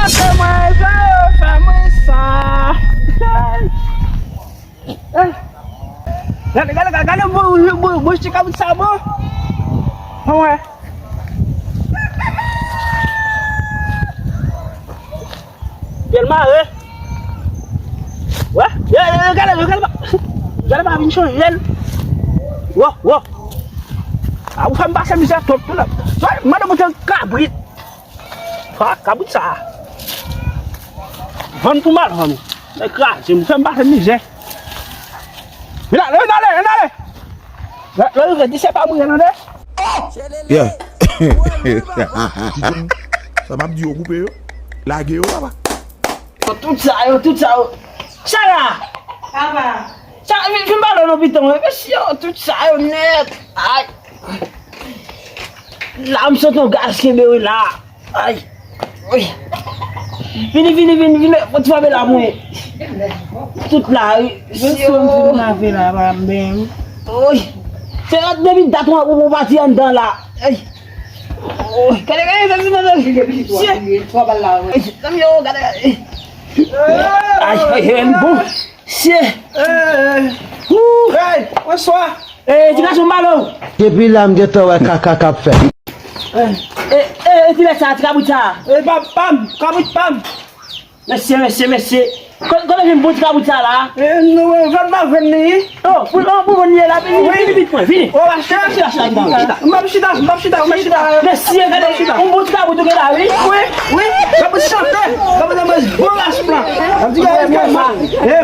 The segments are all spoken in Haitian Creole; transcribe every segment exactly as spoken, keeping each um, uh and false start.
Fè mwen sa, fè mwen sa. Gade, gade, gade, gade, bon, bon, bon, bon, ti kabrit sa, bon. Bon, wè. Pyèl mare. Wè, yo, yo, yo, gade, yo, gade, pa, gade, pa vin chanje l. Wo, wo. A, ou fè m pase mizè twòp tou la. Mande pou te kabrit. Ha, kabrit sa. Vann pou mal vann. Nèg kraze m, fè m pase mizè. Vin ale, vin ale, vin ale. Lè, lè, lè, di se pa mwen, tande? Yeah. Sa m ap di yo koupe yo. Lage yo, papa. Tout sa yo, tout sa yo. Sara! Papa! Sa, vin, vin pale non piton, mesye, tout sa yo nèt. Ay. La, m santi yon gaz kenbe wi la. Ay. Wi. Vini, vini, vini, vini. Fò ti frape la mwen. Tout la, wi. Mesye, m fin lave la, pa m benyen. Wi. Se lòt depi dat ou, ou pati anndan la. Ay. Wi. Gade, gade, gade, gade. Mesye. Ay, zanmi yo, gade, gade. Ay, ay, ay, bon. Mesye. Hey, bonswa. Ey, ti gason m pale w. Depi la m gentan wè kaka k ap fèt. E, e, e, ti mèt sa, ti kabrit sa. E, pa, pa m, kabrit pa m. Mesye, mesye, mesye. Ko-, kote vin bon ti kabrit sa la? E, nou, e, vann pa vann li. Oh, pou, oh, pou vann li la, vini, vini, vini, vini, vini. Oh, achte, achte, achte, achte, achte. M ap chita, m ap chita, m ap chita. Mesye, gade, yon bon ti kabrit ou gen la, wi. Wi, wi, kabrit chante, kabrit nan bon ras plan. M di, e,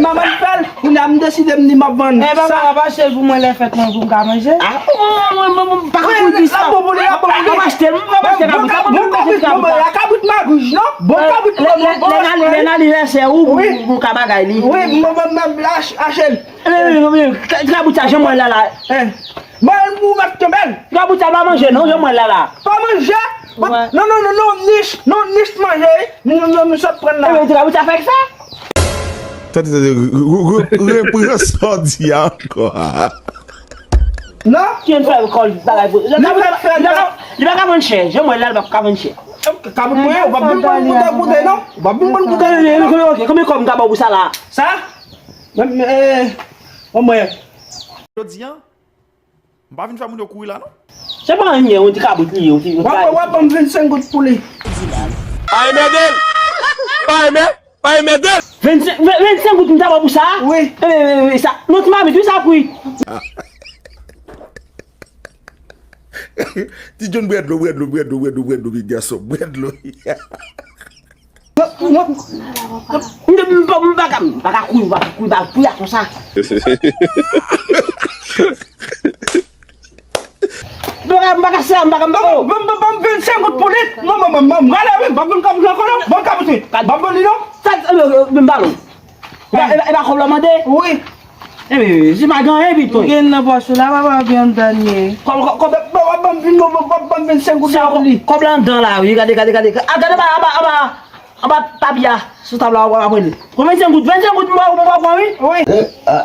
manman fè l. Kounye a m deside m di m ap vann sa. E, papa, w ap achte l pou mwen lè fèt mwen pou m ka manje? A, mwen, mwen, mwen, mwen pa ka pou di sa. L ap bon pou li, l ap bon pou li. M p ap achte l, m p ap achte kabrit sa. Mwen, mwen, mwen, kabrit, mwen, kabrit magouj, non? Bon kabrit, lè, lè, lè, lè nan anivèsè ou, pou, pou ka bagay li. Wi, mwen, mwen, mwen, ach-, achte l. E, e, e, e, kabrit sa, jan mwen la la. Mwen, pou mèt kenbe l. Kabrit sa pa manje, non, jan mwen la la. Pa manje? Non, non, non, non, nich, non, nich manje, wi. Nou, nou, nou, nou sot pran la. E, kabrit sa fèk sa? Tande, tande, re-, re-, re-, repran sa w di a ankò a. Non? Ki yon fè kòl bagay pou li. Li pa ka, li pa ka vann chè. Jan mwen la, li pa ka vann chè. Kabrit mwen, w ap vin vann boutèy, boutèy, non? W ap vin vann boutèy. Konbyen, konbyen, konbyen kòb m ka ba w pou sa la? Sa? Mwen, mwen, mwen. Jodi a, M pa vin fè moun yo kouri la, non. Se pa anyen, yon ti kabrit li ye, yon ti, yon ti kabrit. W ap, w ap ban m vennsenk goud pou li. Pa enmède l! Pa enmè-, pa enmède l! Vennsenk, ven-, vennsenk goud m ta ba w pou sa? Wi. E, e, e, sa, non, ti mamit, wi, sa pri. Ti John, bwè dlo, bwè dlo, bwè dlo, bwè dlo, bwè dlo, bwè dlo. M pa ka, m pa ka kouri, m pa ka kouri, m pa ka kouri konsa. M pa ka, m pa ka, m pa ka, m pa ka. Ban m, ban m, ban m vennsenk goud pou li. Non, non, non, non, m ale wi, m pa vin kabrit ankò non, ban m kabrit wi. M pa vin li non. Sa, e, e, e, m balon. E pa, e pa, e pa kòb la mande? Wi. E, e, e, se pa gen anyen, piton. Gen nan pòch ou la, papa, gen anndan li ye. Kòb, kòb, kòb, w ap ban m vin, w ap ban m vennsenk goud la pou li. Kòb la anndan la, wi, gade, gade, gade. A, gade anba, anba, anba. Anba tapi a, sou tab la, w ap pran li. Pran vennsenk goud, vennsenk goud, m ba w, m ba w pran, wi. Wi. Eh, ah,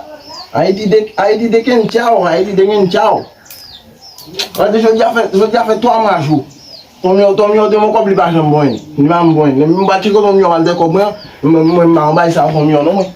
Haiti de, Haiti de Kenchao, Haiti de Kenchao. Gade, jodi a fè, jodi a fè twa mwa jou. Tonmyò, Tonmyò te mwen kòb li pa janm bon. Li pa janm bon. Mwen m pa tcheke Tonmyò al de kòb mwen, mwen, mwen, mwen, m pa anba sa Tonmyò non, mwen.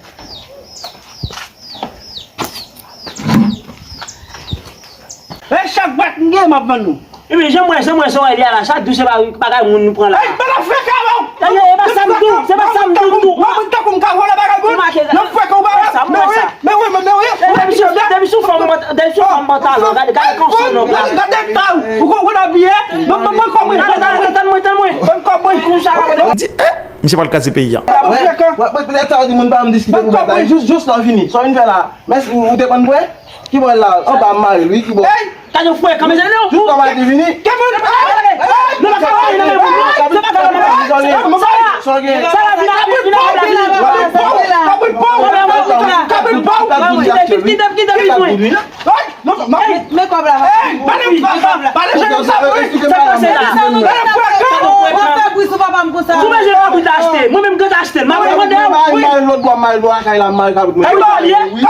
E chak bwat m gen, m ap vann nou. Ebyen, jan mwen, jan mwen, sa w wè li a la, chak jou se pa bagay moun nou pran la. Ey, ban nan frè kaba w! Ey, ey, e pa sa m di w, se pa sa m di w tou. W ap tankou m ka vòlè bagay moun? Nan frè kaba w! Men wi, men wi, men wi. Depi sou, depi sou fòm, depi sou fòm pantalon, gade, gade konson nòg la. Gade ta w, ou konn abiye? Ban m, ban m kòb mwen. Tann mwen, tann mwen, tann mwen. Ban m kòb mwen. Konsa. Di, eh, misye pral kraze peyi a. Wè, wè, petèt sa w di moun pa janm diskite pou bagay. Jis, jis lè w fini. Sa w vin fè la? Mèsi, ou te konn bwè? Ki bò l la? Anba m mare l wi, ki bò? Ey! Gade yon fwè, kanpe zèl non! Tout anba te vini. Kanpe, ey! Ey! Nou pa ka mare nan men moun non! Se pa ka mare nan men moun! Sa la, vin la, vin la, vin la, vin la! Kanpe l pa w! Kanpe l pa w! Kite, kite, kite, kite mwen! Ey! Men kòb la, pale, pale, pale, jèn sa vre. Sa k pase la? Ou bezwen kabrit achte, mwen menm gad achte, m ap mande w. Mare lòt bò, mare bò lakay la, mare kabrit mwen. Ey, ou pa bliye?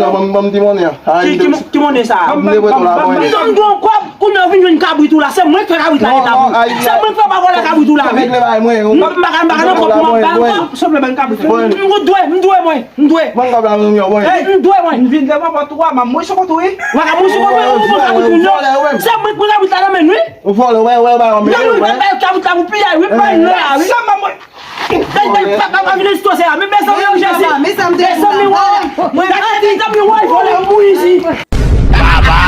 Ban m ti monnen an. Ki, ki, ki monnen sa a? M te prete w la, bon. M gen yon kòb, kounye a w vin jwenn kabrit ou la. Se mwen ki fè kabrit la rete la pou ou. Se mwen ki fè pa vòlè kabrit ou la, wi. M pa ka, m pa ka nan kòb pou m ap ba l kòb. Souple, ban m kabrit. M dwe, m dwe, mwen. M dwe. Ban m kòb la, mwen, mwen. M dwe, mwen. M vin devan pòt ou a, m ap mouche kont ou, wi. Ou pa ka mouche kont mwen, ou pran kabrit ou, non. Se mwen ki pran kabrit la nan men l, wi. Ou vòlè, wè, wè, ba, wè. Yon moun pa bay kabrit la pou piyay, wi, pran l la, wi. Sa, maman. Papa, pa vin ekspoze a. Men mezanmi, o Jezi. Mezanmi, wè. Mwen gade, mezanmi, wè, vòlè, ou mouri isi. Baba.